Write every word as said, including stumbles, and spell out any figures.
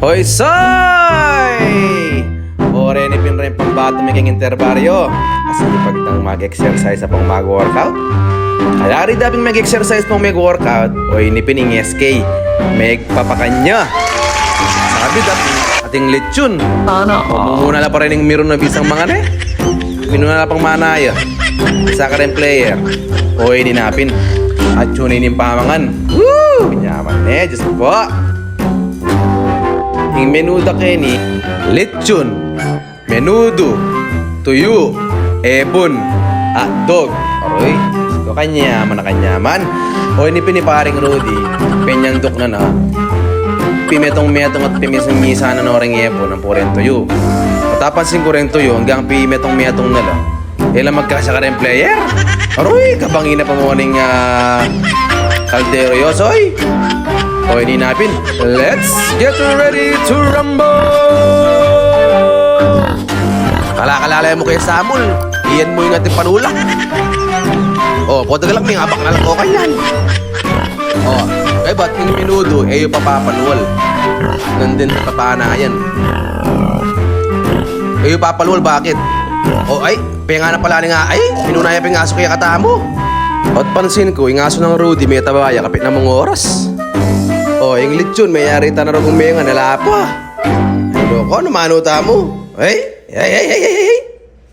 Hoy, soy! O, reni pin reng pambata mi keng interbaryo. Asipag tang mag-exercise a pang mag-workout. Kaya rita pin mag-exercise pang mag-workout. O, ini pin ing S K. Megpapakanyan. Sabi dat, ating lechon. Sana all. O, mumuna la pa rin ing mirun a bisang mangane. Minuna la pang manaya. Isa kareng player. O, ini na pin. At yun ini pamangan. Woo! Nyaman ne, Diyos ko po. Ing menuda keni, lechon, menudo, tuyu, ebon, hotdog. Aroy, Diyos ko, kanyaman a kanyaman. O, ini pin i pareng Rudy, penyandok na na. Pimetung-metung at pimisan-misan na no reng ebon ampong reng tuyu. At apansin ku reng tuyu, anggang pimetung-metung na la. E la magkasya kareng player. Aroy, kabangi na pa mo ning, ah, kaldero, yo, soy. O, ini na pin. Let's get ready to rumble! Kala-kala la mu keng samul. Iyan mu ing ating panula. O, pota ka lang, mingabak na la ko kanyan. O, kaybat ing menudo, e yu papapalual. Nandin papanayan. E yu papalual, bakit? O, ay, penga na pala ning, ay, minuna ya pin ing asu kaya katamu. At pansin ku, ing asu nang Rudy, metaba ya, kapit na mung oras. O, ing lechon, meyari ta na rugong menga, ala pa. Ano ko, ano manu tamu? Ay, ay, ay, ay, ay, ay.